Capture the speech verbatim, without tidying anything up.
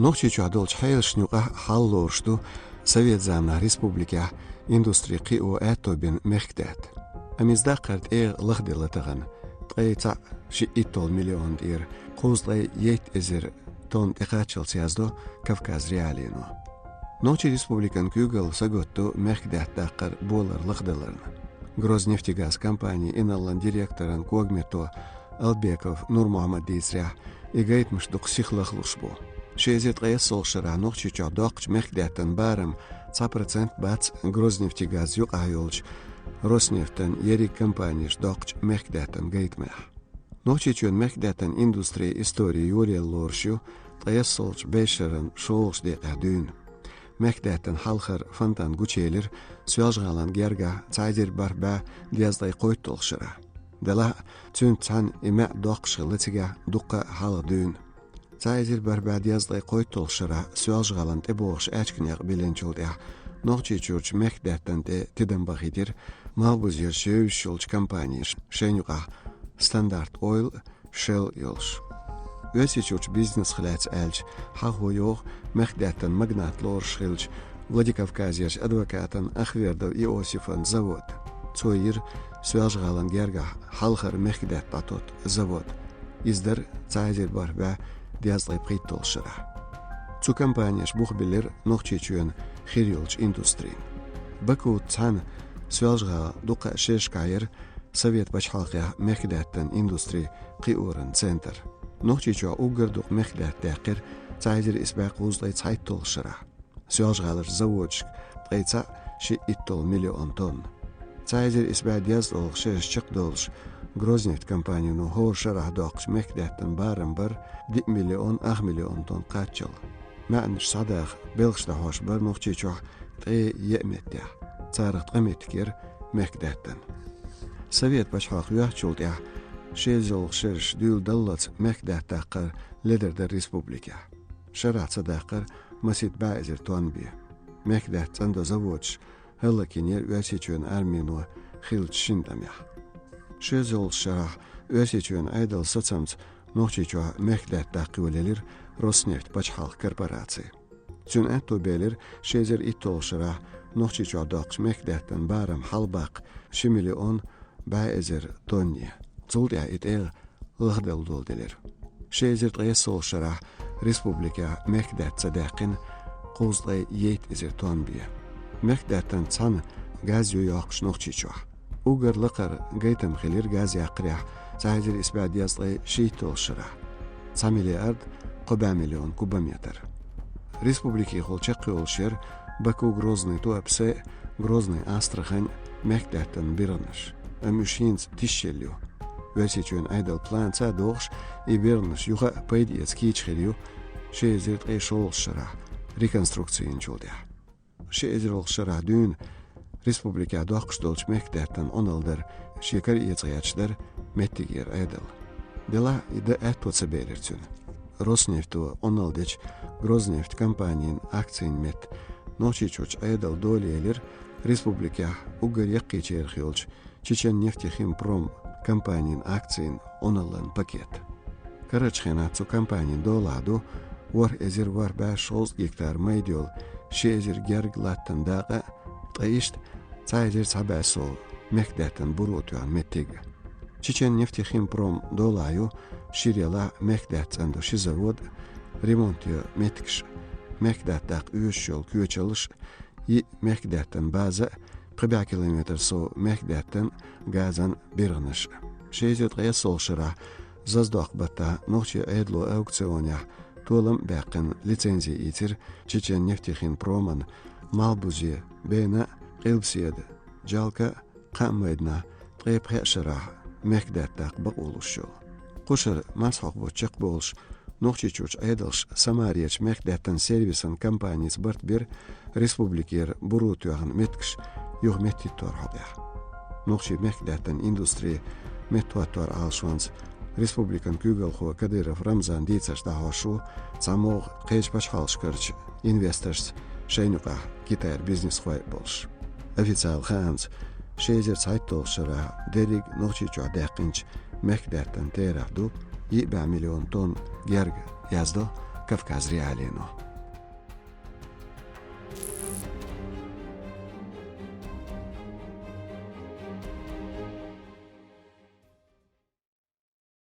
Нохчийчохь долчу хьелашна юкъахь хьал лоруш ду совет заманахь республикехь индустри кхио аьтто бина мехкдаьтта. Амма иза даккхар тӀегӀа лахделла тахана, ткъе цхьаъ шиъ итталгӀа миллион тӀера, кхузткъе итт эзар тонна тӀекхаччалц, яздо Кавказ.Реалиино. Нохчийн республикан куьйгалла сагатдо мехкдаьтта даккхар болар лахдаларна. Грознефтегаз компанин инарлан директоран когаметто Албеков Нурмухьаммада дийцарехь, и гайтамаш дукха сиха лахлуш бу. Ши эзар ткъе иссалгӀачу шарахь Нохчийчохь доккхучу мехкдаьттан барам цхьа процент бац Грознефтегаз юкъахь йолчу Роснефтан ерриг компанеша доккхучу мехкдаьттан гайтамех. Нохчийчоьнан мехкдаьттан индустрин истори йоръяла лоруш ю ткъе иссалгӀачу бӀешеран шолгӀачу декъехь дуьйна. Мехкдаьттан хьалхара фонтан гучуелира Соьлжа-ГӀалин гергахь цхьа эзар бархӀ бӀе дезткъе кхойтталгӀачу шарахь. Делахь а, цуьнца цхьаьна и маьӀ доккхуш хилла цигахь дуккха а хьалха дуьйна. Цхьа эзар бархӀ бӀе дезткъе кхойтталгӀачу шарахь Соьлжа-ГӀалина тӀебогӀуш аьчка некъ биллинчул тӀаьхьа Нохчийчуьрчу мехкдаьттан тӀе тидам бахийтира малхбузерчу йовзуш йолчу компанеша, шайна юкъахь Стандарт Ойл а, Шелл а йолуш. Оьрсийчуьрчу бизнесах лаьцна аьлча, хьахо йогӀу мехкдаьттан магнат лоруш хиллачу Владикавказерчу адвокатан Ахвердов Иосифан завод. Цо йира Соьлжа-ГӀалин гергахь хьалхара мехкдаьтта дӀатотту завод. Иза дара цхьа эзар бархӀ бӀе дезткъе пхийтталгӀачу шарахь. Цу компанеша бух биллира Нохчийчоьнан хир йолчу индустрина. Бакуца цхьаьна Соьлжа-ГӀала дуккха а шерашкахь яра Совет пачхьалкхехь мехкдаьттан индустри кхиоран центр. Нохчийчохь уггар дукха мехкдаьтта даьккхира цхьа эзар исс бӀе кхузткъе цхьайтталгӀачу шарахь. Соьлжа-ГӀаларчу заводашка ткъе цхьаъ шиъ итталгӀа миллион тонна. Цхьа эзар исс бӀе дезткъалгӀа шераш чекхдолуш, Грознефть компанино хӀора шарахь доккхучу мехкдаьттан барам бара диъ миллион ах миллион тонна кхаччалц. МаьӀнаш схьадаха белхаш дӀахьош бара Нохчийчохь ткъе еа меттехь. Царах ткъа меттиг яра мехкдаьттан. Совет пачхьалкх йоьхначул тӀаьхьа ши эзарлагӀа шераш дуьйладаллалц мехкдаьтта даккхар ледара дара республикехь. Шарахь ца даккхара масийтта бӀе эзар тонна бен. Мехкдаьтта цӀандо заводаш хӀаллакйинера Оьрсийчоьнан армино хиллачу шина тӀамехь. Ши эзарлагӀчу шарахь Оьрсийчоьнан Ӏедалан сацамца Нохчийчохь мехкдаьтта даккха йолаелира Роснефть пачхьалкхан корпораци. Цуьнан аьтто белира ши эзар итталгӀачу шарахь Нохчийчохь доккхучу мехкдаьттан барам хьалабаккха ши миллион бӀе эзар тонне. Цул тӀаьхьа и тӀегӀа лахделла доладелира. Ши эзар ткъе иссалгӀачу шарахь республикехь мехкдаьтта ца даьккхина кхузткъе итт эзар тонна бен. Мехкдаьттан цхьаьна газ ю йоккхуш Нохчийчохь. Уггар лакхара гайтам хилира газ яккхарехь цхьа эзар исс бӀе дезткъе шийтталгӀачу шарахь, цхьа миллиард кхо бӀе миллион кубометр. Республикехула чекхйолуш яра Баку — Грозный — Туапсе, Грозный — Астрахань мехкдаьттан биргӀанаш. Амма уьш хӀинца тишъелла ю. Оьрсийчоьнан Ӏедалан планца а догӀуш, и биргӀанаш юха а пайдаэца кийча хир ю ши эзар ткъе шолгӀачу шарахь, реконструкци йинчул тӀаьхьа. Ши эзарлагӀчу шарахь дуьйна республикехь доккхуш долчу мехкдаьттан Ӏуналла дар шен кара эца гӀерташ дара меттигера Ӏедал. Делахь а и дан аьтто ца белира цуьнан. Роснефто Ӏуналла дечу Грознефть компанин акцийн метта Нохчийчуьрчу Ӏедало дола елира республикехь уггар яккхийчарах йолчу Чечен-нефтехимпром компанин акцийн Ӏуналлан пакет. Карарчу хенахь цу компанин долахь ду ворхӀ эзар ворхӀ бӀе шовзткъа гектар майда йолу ши эзар герга латтан дакъа а, ткъа иштта цхьа эзар цхьа бӀе сов мехкдаьттан буро тоьхна меттиг а. Чечен-нефтехимпром долахь ю шира ялахь мехкдаьтта цӀандо ши завод а, ремонт йо меттигаш а, мехкдаьтта даккха оьшуш йолу коьчаллаш а, йиъ мехкдаьттан база а, пхи бӀе километр сов мехкдаьттан а, газан а биргӀанаш а. Ши эзар ткъе иссалгӀачу шарахь Заздокх-баттахь нохчийн Ӏедало аукционехь толам а баьккхина лицензи ийцира Чечен-нефтехимпроман Малхбузе, Бена а, Къилбаседа, Джалка а, Кхааммайданахь ткъе пхеа шарахь мехкдаьтта даккха бакъо луш йолу. Кху шарахь марсхьокху бутт чекхболуш, Нохчийчуьрчу Ӏедалша Самарерчу мехкдаьттан сервисан компаница барт бира республикера буро тоьхна меттигаш юха меттахӀиттор хьокъехь. Нохчийн мехкдаьттан индустри меттахӀоттор Ӏалашонца республикан куьйгалхо Кадыров Рамзан дийцарш дӀахьош ву цхьа могӀа кхечу пачхьалкхашкарчу инвесторшца, шайна юкъахь Китайра бизнесхой а болуш. Официалан хаамца, ши эзар цхьайтталгӀачу шарахь дерриг Нохчийчохь даьккхинчу мехкдаьттан терахь ду йиъ бӀе миллион тонна герга, яздо Кавказ.Реалии нуо.